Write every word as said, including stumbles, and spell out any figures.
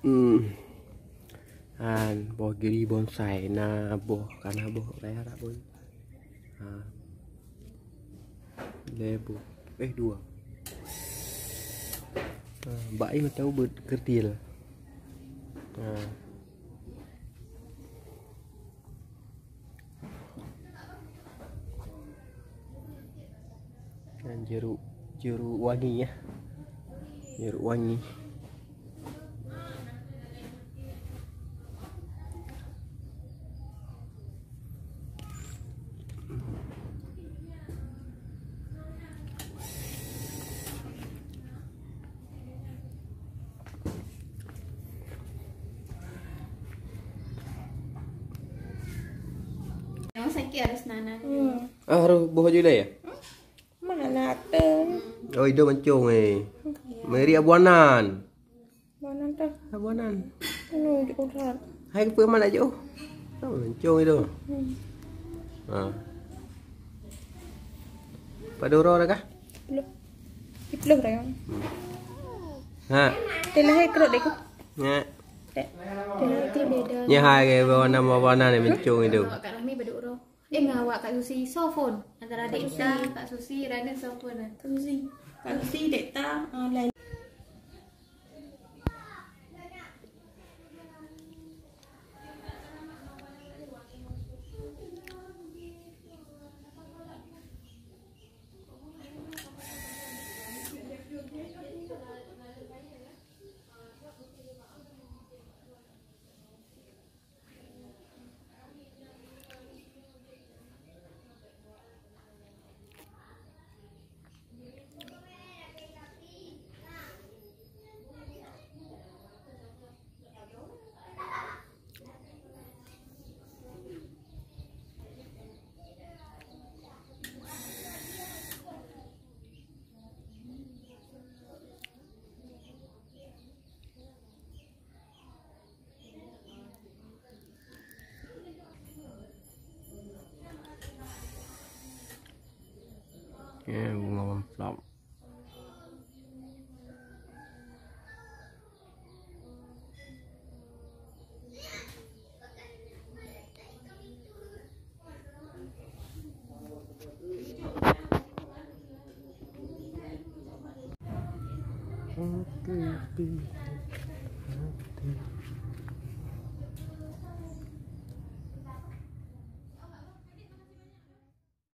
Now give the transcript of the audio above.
Hmm. Han, boh giri bonsai na boh, ka na boh raya rak boh. Ha. Lhèe boh. Eh, dua. Ha, bak ai mantong beuet keutil. Ha. Dan jeruk, jeruk wangi ya. Jeruk wangi. Yang sakit harus nanan. Hmm. Ah, harus boh je lah ya? Mana ada? Oh, idong mancung eh. Meri abuanan. Abuanan tu. Abuanan. Ini di urat. Hai, apa mana je? Oh, mancung itu. Hmm. Ha. Pada uroe dah kah? Belum. Di peluh dah, ya. Ha. Telah hai kerut deh, ku. Ya. Dek. Telah itu beda. Nya hai ke bawa nama warna ni mencung itu. Awak Kak Rahmi pada uroe. Eh, ngawak Kak Susi. Sophon. Antara Kak Dek Susi. Ta, Kak Susi, Raden Sophon lah. Kak Susi. Kak Susi, Dek Ta, ah, lain. Ya, bunga amplop.